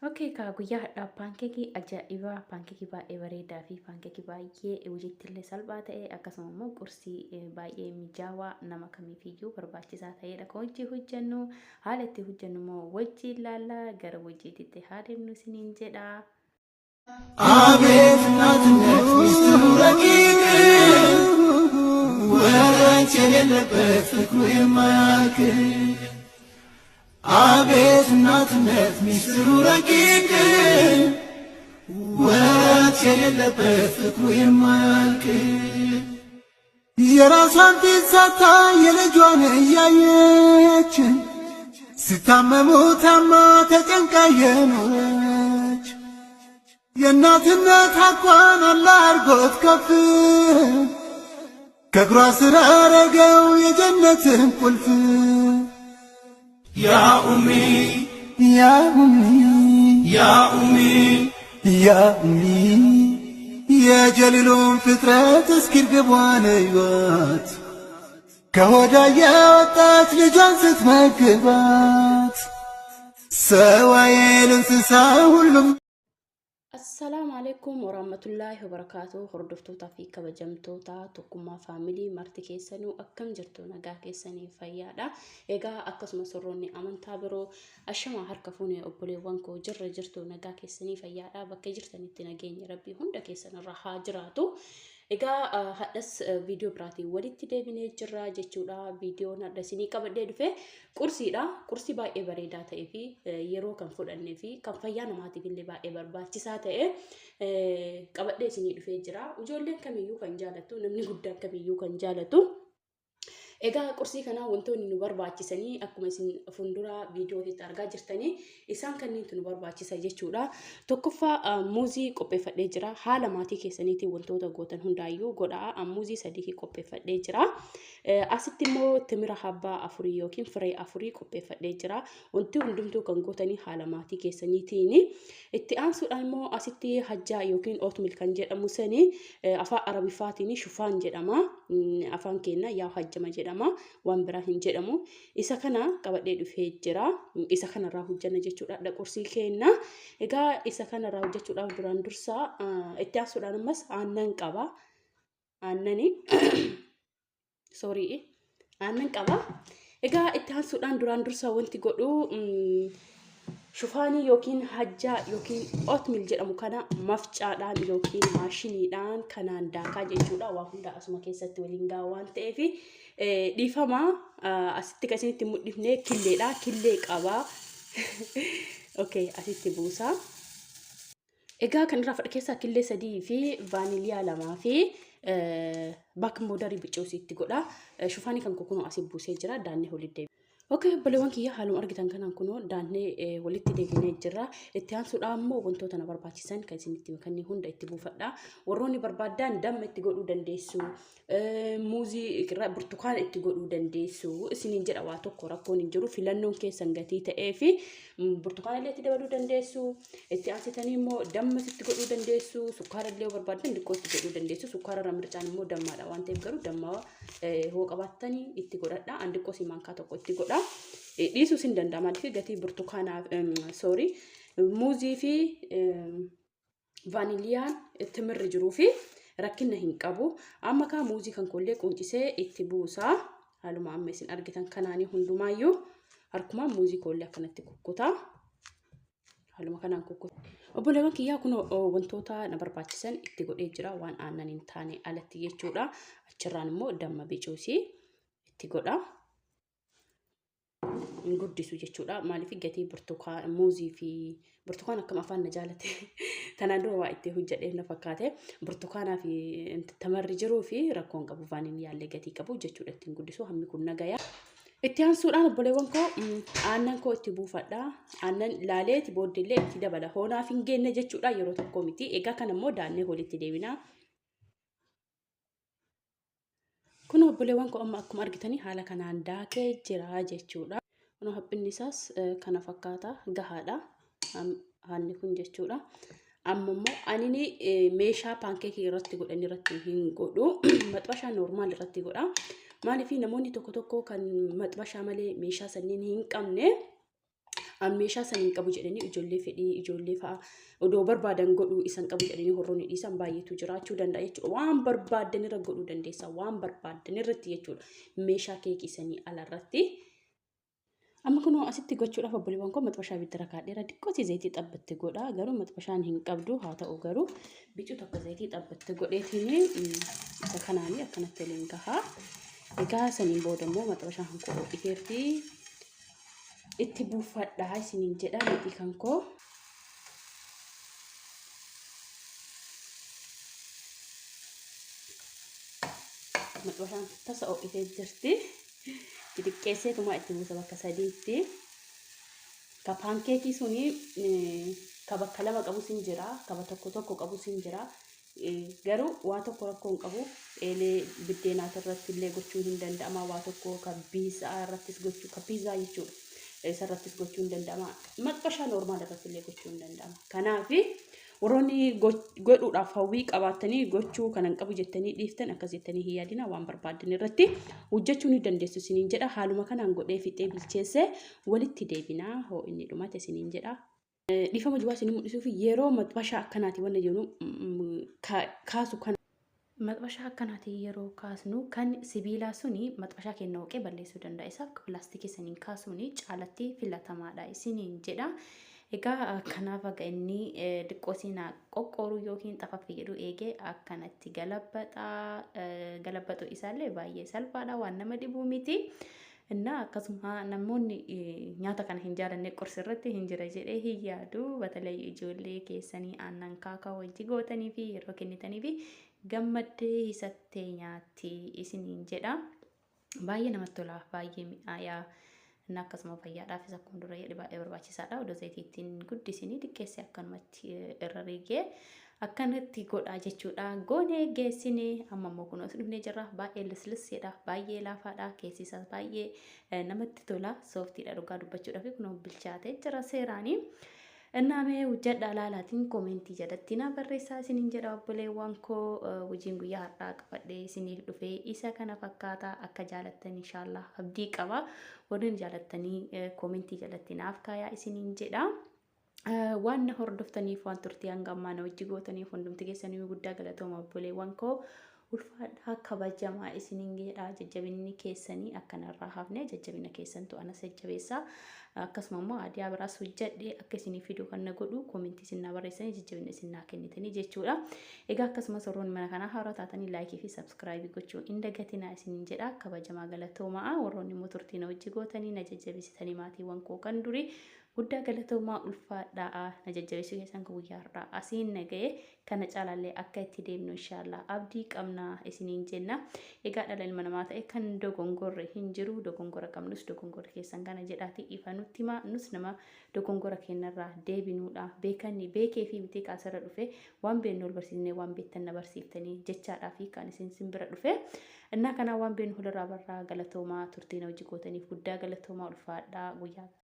Okay, kaa guyyaa hadhaa paankeekii ajaa'ibaa, paankeekii baay'ee bareedaa fi paankeekii baay'ee hojiitti illee salphaa ta'e, akkasuma immoo qursii baay'ee mijaawaa nama kamiifiyyuu barbaachisaa ta'edha. Kan hojii hojjennu haala itti hojjennu immoo wajjin ilaallaa, gara hojiitti haa deemnu isiniin jedha. አቤት እናትነት ሚስጥሩ ረቂቅ፣ ወረት የሌለበት ፍቅሩ የማያልቅ። አቤት እናትነት ሚስጥሩ ረቂቅ፣ ወረት የሌለበት ፍቅሩ የማያልቅ። የራሷን ፊት ሳታይ የልጇን እያየች፣ ሲታመሙ ታማ ተጨንቃ የኖረች፣ የእናትነት ሐቋን አላህ አርጎት ከፍ፣ ከእግሯ ስር አረገው የጀነትን ቁልፍ። ያ ኡሚ፣ ያ ኡሚ፣ ያ ኡሚ፣ ያ ኡሚ፣ የጀሊሉን ፍጥረት እስኪ እርግቧን እዩዋት፣ ከሆዷ የወጣች ልጇን ስትመግባት፣ ሰው አይል እንስሳ ሁሉም። Assalaamu alaikum warahmatullaahi wabarakaatuh. Hordoftootaa fi kabajamtoota Tokkummaa Faamilii marti keessanuu, akkam jirtu? Nagaa keessanii, fayyaadha? Egaa akkasumas warroonni amantaa biroo, ashamaa harka fuune obboleewwan koo, jirra jirtu, nagaa keessanii, fayyaadha? Bakka jirtanitti nageenyi Rabbii hunda keessanirra haa jiraatu. Egaa hadhas viidiyoo biraatiin walitti deebinee jirra jechuudha. Viidiyoon hadha isinii qabadhee dhufe qursiidha. Qursii baay'ee bareedaa ta'ee fi yeroo kan fudhannee fi kan fayyaa namaatiif illee baay'ee barbaachisaa ta'e qabadhee isinii dhufee jira. Ijoolleen kamiyyuu kan jaalatu, namni guddaan kamiyyuu kan jaalatu. Egaa qursii kanaa wantoonni nu barbaachisanii akkuma isin fuuldura viidiyootti argaa jirtanii isaan kanneentu nu barbaachisa jechuudha. Tokkoffaa muuzii qopheeffadhee jira. Haala maatii keessaniitiin wantoota gootan hundaayyuu godhaa. Muuzii 3 qopheeffadhee jira. Asitti immoo timira habbaa 4 yookiin firee 4 qopheeffadhee jira. Wanti hundumtuu kan gootanii haala maatii keessaniitiin. Itti aansuudhaan immoo asitti hajjaa yookiin oatmeal kan jedhamu sani, afaan Arabiffaatiin shufaan jedhama. Afaan keenya yaa hajjama jedhama. Waan biraa hin jedhamu. Isa kana qabadhee dhufee jira. Isa kanarraa hojjanna jechuudha. Qursii keenya. Egaa isa kanarraa hojjechuudhaaf duraan dursa itti aansuudhaan ammas aannan qaba. Aannani. Sorry. Aannan qaba. Egaa itti aansuudhaan duraan dursa wanti godhu shufaanii yookiin hajjaa yookiin oatmeal jedhamu kana mafcaadhaan yookiin maashiniidhaan kanaan daakaa jechuudha. Waa hunda asuma keessatti waliin gahaa waan ta'eef, dhiifama, asitti kan isinitti mul'ifne killeedha. Killee qaba. Okay, asitti buusa. Egaa kan irraa fadha keessaa killee 3 fi vaaniliyaa 2 fi baking powderii bicuusii itti godha. Shufaanii kan kunoo asii buusee jira. Daannee walitti deebi'a. Okay, obboleewwan kiyya, haaluma argitan kanaan kunoo daannee walitti deebinee jirra. Itti aansuudhaan immoo wantoota na barbaachisan kan isinitti kanneen hunda itti buufadha. Warroonni barbaadan damma itti godhuu dandeessu. Muuzii, burtukaana itti godhuu dandeessu. Isiniin jedha, waa tokko rakkoon hin jiru. Filannoon keessan gatii ta'ee fi burtukaana illee itti dabaluu dandeessu. Itti aansitanii immoo dammas itti godhuu dandeessu. Sukkaara illee yoo barbaadan xiqqoo itti godhuu dandeessu. Sukkaara irra mircaan immoo dammaadha waan ta'eef, garuu damma hoo qabaattanii itti godhadha. An xiqqoo si maankaa tokko itti godha. Dhiisuus hin danda'a, maaliif gatii burtukaanaa, sorry, muuzii fi vaaniliyaan timirri jiruu fi rakkina hin qabu. Amma kaa muuzii kan koollee quncisee itti buusaa. Haaluma amma isin argitan kanaanii hundumaayyuu harkumaan muuzii koollee akkanatti kukkutaa. Haaluma kanaan kukkuta. Obboleewwan kiyyaa, kun wantoota na barbaachisan itti godhee jira, waan aannan hin taane alatti jechuudha. Achirraan immoo damma bicuusii itti godha. Hin guddisu jechuudha. Maaliif gatii burtukaan, muuzii fi burtukaan akkam afaan na jaalate. Tanaan dura waa itti hojjedhee na fakkaate. Burtukaanaa fi tamarri jiruu fi rakkoon qabu, vaaniliyaallee gatii qabu jechuudha, ittiin guddisu hammi kun nagaya. Itti aansuudhaan obboleewwan koo, aannan koo itti buufadha. Aannan laaleeti booddeellee itti dabala. Hoonaaf hin geenne jechuudha, yeroo tokko miti. Egaa kan immoo daannee walitti deebina. Kun obboleewwan koo, amma akkuma argitanii haala kanaan daakee jira jechuudha. Kun haphinni isaas kana fakkaata, gahaadha. Haalli kun jechuudha. Amma immoo anini meeshaa paankeekii irratti godhan irratti hin godhu. Maxbashaa normal irratti godha. Maaliif, namoonni tokko tokko kan maxbashaa malee meeshaa sanniin hin qabne An meeshaa san hin qabu jedhanii ijoollee fedhii ijoollee fa'a odoo barbaadan godhuu isan qabu jedhanii horroonni dhiisan baay'eetu jiraachuu danda'a jechuudha. Waan barbaadan irra godhuu dandeessa. Waan barbaadan irratti jechuudha. Meeshaa keekii sanii alarratti. Amma kunoo asitti gochuudhaaf obboleewwan koo maxbashaa ibidda kaadheera. Xiqqootii zayitii xabbatti godha. Garuu maxbashaan hin qabdu haa ta'u garuu bicuu tokko zayitii xabbatti godheetiin isa kanaanii akkanatti waliin gahaa. Egaa saniin booda immoo maxbashaan kan koo ho'iteerti. Itti buufadhaa isiniin jedha mixii kan koo. Maxbashaan tasa ho'itee jirti. Xixiqqeesseetuma itti buusa bakka sadiitti. Ka paankeekii suni ka bakka lama qabus hin jira, ka tokko tokko qabus hin jira. Garuu waa tokko rakkoo hin qabu. Eelee biddeenaati irratti illee gochuun hin danda'ama. Waa tokko ka biizaa irrattis gochuu, ka piizaa jechuudha. Isa irrattis gochuu hin danda'ama. Maxxashaa normaal irratti illee gochuu hin danda'ama. Kanaaf warroonni godhuudhaaf hawwii qabaattanii gochuu kanan qabu jettanii dhiiftan akkas jettanii hin yaadina waan barbaaddan irratti hojjechuu ni dandeessu isiniin jedha. Haaluma kanaan godhee fixee bilcheessee walitti deebinaa hoo inni dhumate isiniin jedha. Dhiifama jibaa isin mul'isuuf yeroo maxbashaa akkanaati wanna jennu kaasu kana. Maxbashaa akkanaatiin yeroo kaasnu kan sibiilaa suni maxbashaa keenya hooqee balleessuu danda'a. Isaaf pilaastikii saniin kaasuun caalatti filatamaadha isiniin jedha. Egaa kanaaf haga inni xiqqoo siinaa qoqqooru yookiin xafaffi jedhu eegee akkanatti galabbaxa. Galabbaxu isaallee baay'ee salphaadha waan nama dhibuu miti. Innaa akkasuma namoonni nyaata kana hin jaalanne qorsi irratti hin jira jedhee hin yaadu. Batalay ijoollee keessanii aannan kaakaa wajji gootanii fi yeroo kennitanii fi gammaddee hisattee nyaatti isiniin jedha. Baay'ee namatti tola, baay'ee mi'aayaa. Innaa akkasuma fayyaadhaafis akkuma dura jedhe baay'ee barbaachisaadha. Odoo zayitii ittiin guddisinii xiqqeessee akkanumatti irra rigee akkanatti godhaa jechuudha. Goonee geessine amma immoo kunoo as dhufnee jirra. Baay'ee lislisseedha, baay'ee laafaadha, keessi isaas baay'ee namatti tola. Sooftiidha dhugaa dubbachuudhaaf kunoo bilchaatee jira seeraanii. Innaamee hojjedhaa laalaatiin koomentii jalatti na barreessaa isiniin jedha obboleewwan koo hojiin guyyaa har'aa qabadhee isiniif dhufee isa kana fakkaata akka jaalattan inshaallah abdii qaba. Warreen jaalattanii koomentii jalatti naaf kaayaa isiniin jedha. Waan na hordoftaniif waan turtii hanga ammaa na wajji gootaniif hundumti keessanii guddaa galatooma obboleewwan koo ulfaadhaa kabajamaa isiniin jedha jajjabinni keessanii akkanarraa hafne jajjabina keessantu anas jajjabeessa akkasuma immoo adiyaa biraas hojjedhe akka isinii fidu kan na godhu koomentii isin naa barreessanii jajjabina isin naa kennitanii jechuudha. Egaa akkasumas warroonni mana kanaa haaraa taatanii laayikii fi sabskiraayibii gochuu hin dagatinaa isiniin jedha kabajamaa galatoomaa warroonni immoo turtii na wajji gootanii na jajjabeessitanii maatiiwwan koo kan durii Guddaa galatoomaa ulfaadhaa na jajjabeessuu keessan kan guyyaa har'aa asiin na ga'e kana caalaallee akka itti deemnu inshaallah abdii qabna isiniin jenna. Egaa dhala ilma namaa ta'e kan dogongorre hin jiru dogongora qabnus dogongorri keessan kana jedhaati ifa nutti himaa nus nama dogongora keenyarraa deebinuudha beekanni beekee fi miti kaasirra dhufe waan beeknu wal barsiisnee waan beektan na barsiiftanii jechaadhaa fi kan isin sin bira dhufe. Innaa kanaa waan beeknu walirraa barraa galatoomaa turtii na hojii gootaniif guddaa galatoomaa ulfaadhaa guyyaa.